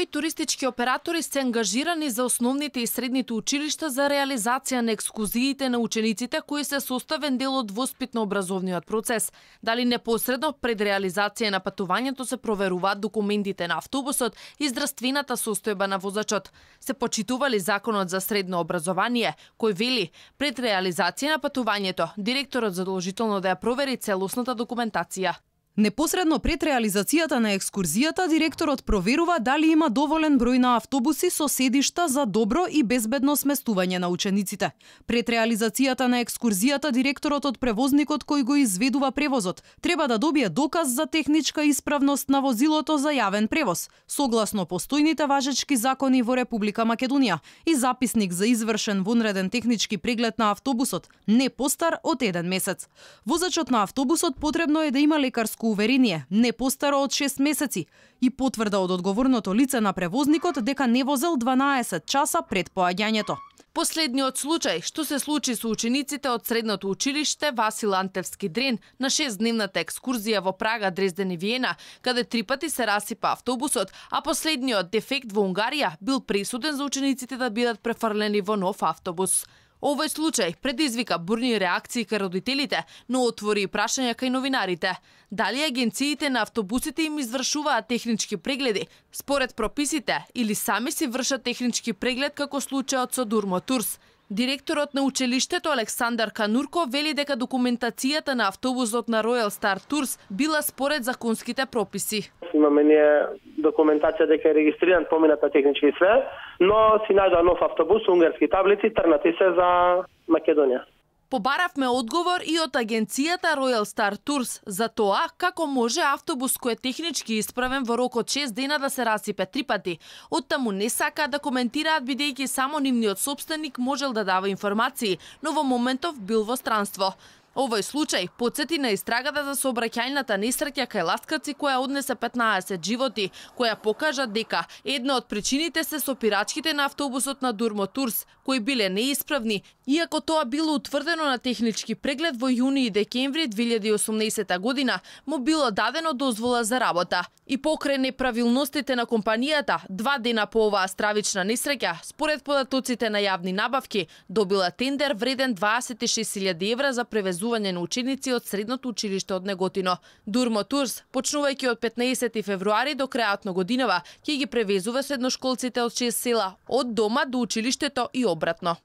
Некои туристички оператори се ангажирани за основните и средните училишта за реализација на екскурзиите на учениците кои се составен дел од воспитно-образовниот процес. Дали непосредно пред реализација на патувањето се проверуваат документите на автобусот и здравствената состојба на возачот. Се почитували законот за средно образование, кој вели пред реализација на патувањето директорот задолжително да ја провери целосната документација. Непосредно пред реализацијата на екскурзијата, директорот проверува дали има доволен број на автобуси со седишта за добро и безбедно сместување на учениците. Пред реализацијата на екскурзијата, директорот од превозникот кој го изведува превозот треба да добие доказ за техничка исправност на возилото за јавен превоз, согласно постојните важечки закони во Република Македонија, и записник за извршен вонреден технички преглед на автобусот, не постар од 1 месец. Возачот на автобусот потребно е да има лекарско уверение, не постаро од 6 месеци, и потврда од одговорното лице на превозникот дека не возел 12 часа пред поаѓањето. Последниот случај што се случи со учениците од средното училиште Васил Антевски Дрен на 6-дневната екскурзија во Прага, Дрезден и Виена, каде 3 пати се расипа автобусот, а последниот дефект во Унгарија бил пресуден за учениците да бидат префрлени во нов автобус. Овој случај предизвика бурни реакции кај родителите, но отвори и прашања кај новинарите. Дали агенциите на автобусите им извршуваат технички прегледи според прописите или сами си вршат технички преглед како случајот со Durmo Tours? Директорот на училиштето Александар Канурко вели дека документацијата на автобусот на Royal Star Tours била според законските прописи. Имаме ние документација дека е регистриран, помината технички и све, но си најдоа нов автобус, унгарски таблици, трнати се за Македонија. Побаравме одговор и од агенцијата Royal Star Tours за тоа како може автобус кој е технички исправен во рок од 6 дена да се расипе 3 пати. Оттаму не сака да коментираат бидејќи само нивниот сопственик можел да дава информации, но во моментов бил во странство. Овој случај потсети на истрагата за сообраќајната несреќа кај ласкаци која однесе 15 животи, која покажа дека една од причините се сопирачките на автобусот на Durmo Tours, кои биле неисправни, иако тоа било утврдено на технички преглед во јуни и декември 2018 година, му било дадено дозвола за работа. И покрај неправилностите на компанијата, 2 дена по оваа стравична несреќа, според податоците на јавни набавки, добила тендер вреден 26.000 евра за превезување на ученици од средното училиште од Неготино. Durmo Tours, почнувајќи од 15 февруари до крајот на годинава, ќе ги превезува средношколците од 6 села, од дома до училиштето и обратно.